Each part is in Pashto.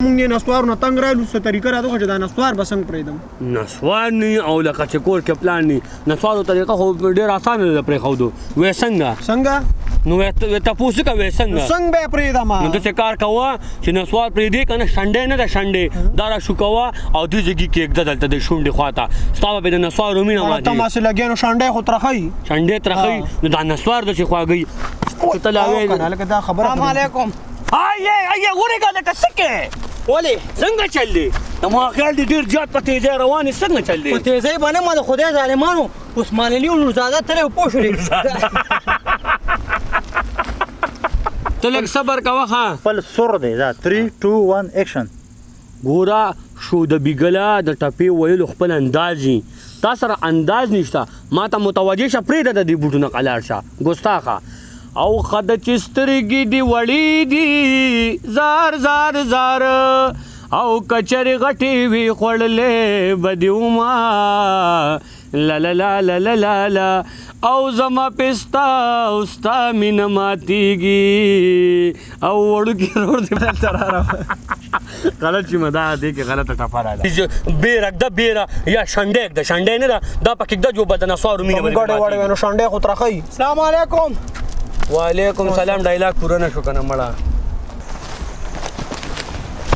مونږ یې نسوار نه تنګ رالو، څه طریقه راته وښیه چې دا نسوار به څنګه پرېږدم. نسوار نه او لکه چې کور کې پلان نی، نسوارو طریقه خو ډېره اسانه ده پرېښودو. وې څنګه؟ څنګه؟ نو وې تپوس وکړه وې څنګه؟ څنګه به یې پرېږدم؟ نو داسې کار کوه چې نسوار پرېږدې که نه، شنډی نه ده شنډې دا را شوکوه او دې ځګي کېږده دلته د شونډې خواته، ستا به پرې د نسوارو مینه ته ماتېږي. ماسې لګیا نو شنډی خو ترخه وي. شنډې ترخه وي نو دا نسوار داسې خواږه چې ته لا وې. که نه لکه دا خبره. السلام علیکم. آیه آیه ورېږه لکه څه کې؟ ولې څنګه چل دی؟ زما خیال دی ډېر زیات په تېزۍ روان یې، څنګه چل دی؟ په تېزۍ باندې ما د خدای ظالمانو عثمان علي او نورزاده تللی و، پوه شولې؟ ته لږ صبر کوه. ښه خپل سر دی. دا 3 2 1 اکشن. ګوره شوده بیګله د ټپې ویلو خپل انداز وي، تا سره انداز نشته. ما ته متوجه شه، پرېږده د دې بوټو نه قلاړ شه ګستاخه. او خد چې سترګې دې وړې دي زار زار زار، او کچرې غټې وي خوړلې به دې وما لا لا لا لا لا لا لا، او زما پستا او ستا مینه ماتېږي او وړوکی ورور دې دلته را روان. غلط چې ما دا دې کې غلطه ټپه راغله. بیره ږده، بیره یا شنډی ږده، شنډی نه ده دا پکې ږده، جو به د نسوارو مینه به دې ګډې وړې وې نو شنډی خو ترخه وي. السلام علیکم. وعلیکم سلام. ډایلاګ پوره نه شو که نه مړه؟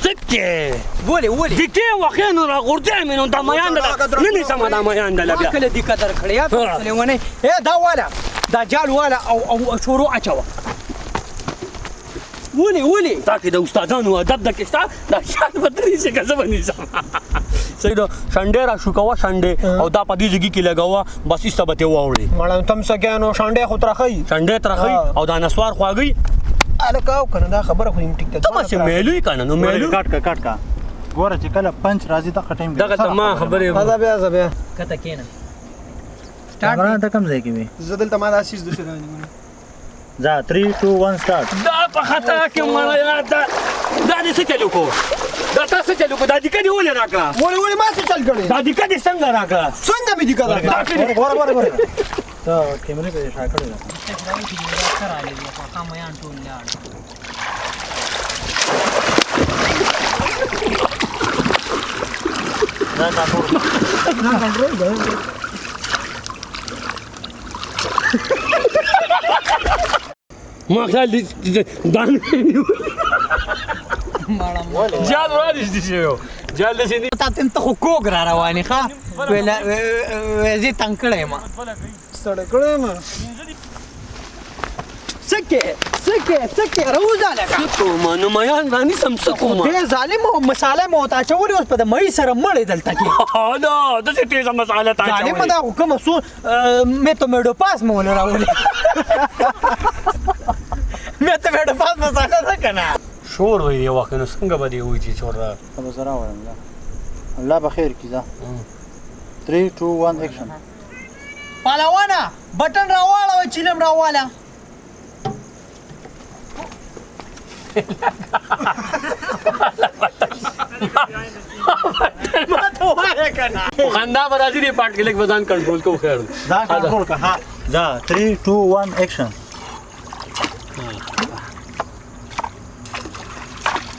څه کې؟ ولې ولې دیکې وخې نو راغورځې مې نو دا میان ده نه نیسم دا میان ده ما بیا کله دې قدر کړی یا لیونی؟ ای دا والا دا جال والا او او شروع اچوه. ولې ولې تا کې د استادانو ادب د کې شته؟ دا شان به ترې شي که زه به نیسم. صحیح ده، شنډې را شوکوه شنډې او دا په دې ځګي کې لګوه، بس ایسته به ترې واوړې. مړه نو تم څه کوې؟ نو شنډی خو ترخه وي. شنډې ترخه وي او دا نسوار خواږه وي. هلکه او که نه دا خبره خو نیم ټیک ده. ته ماسې میلوي که نه نو میلو. کټ کا کټ کا. ګوره چې کله پنچ راځي دغه ټایم کې دغه ته ما خبرې. ځه بیا ځه بیا. کته کېنه. کامران ته کوم ځای کې وي؟ زه دلته ما دا څیز داسې رانیولی. ځه 3 2 1 سټارټ. دا په خطا کې مړه یار، دا دا دې څه چل وکړو؟ دا تا څه چل وکړو؟ دا دیکه دې ولې راکړه؟ ولې ولې ما څه چل کړی؟ دا دیکه دې څنګه راکړه؟ څنګه مې دیکه راکړه؟ ګوره ګوره ګوره ته کیمرې په شا کړی ده. دا کنټرول نه کنټرول ده. ما خیال دی دا جال را دي شي جال دې نه. تا ته خو کوګ را روانې ښه ویله ویزې تنګ کړی ما ستړی کړی ما. څه کې څه کې څه کې؟ راوځه لکه. څه کومه نو میان رانیسم څه کومه؟ دې ظالم او مساله مو ورته اچولې، اوس په د مړي سره مړی دلته کې. نه داسې تېزه مساله تا ظالمه اچولې. دا خو کومه سو مې ته میډو پاس مو ونه راولې، مې ته میډو پاس مساله ده که نه؟ شور وي یو وخت نو څنګه به دې وي چې شور را به زه راوړم. دا الله به خیر کړي. ځه 3 2 1 اکشن. پهلوانه بټن راواړوه، چیلم راواله. ما ته وایه که نه؟ خندا به راځي دې پاټ کې، لږ به ځان کنټرول کوو. خیر ځان کنټرول کړه. ها ځه 3 2 1 اکشن.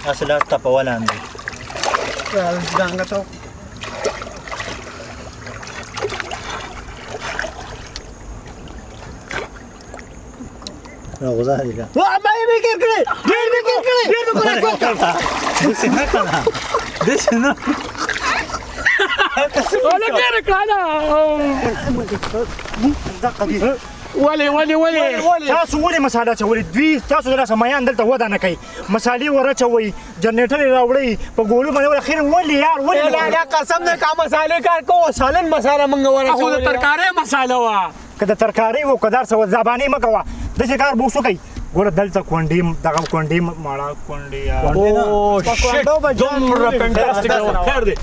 هسې لاس ټپوه لاندې. ځانګه ته راغوځه دې که. وا ما یې فکر کړی، ډېر فکر کړی، ډېر مې کړی. داسې نه که نه، داسې نه. ولا ډېره کړه. ولې ولې ولې تاسو ولې مساله اچولې؟ دوی تاسو د لاسه میان دلته وده نه کوي، مسالې ور اچوئ، جنریټر یې راوړئ په ګولو باندې. ولې خیر ولې یار ولې؟ لا لا قسم دې کا مسالې کار کوو، سالن مساله مونږ خو د ورچولې. ترکارۍ مساله وه. که د ترکارۍ و که د هر څه وه، زبانې مه کوه، داسې کار به وسو کوي. ګوره دلته کونډې دغه کونډې ماړه کونډې یار. او شټ دومره فینټاسټیک. خیر دی.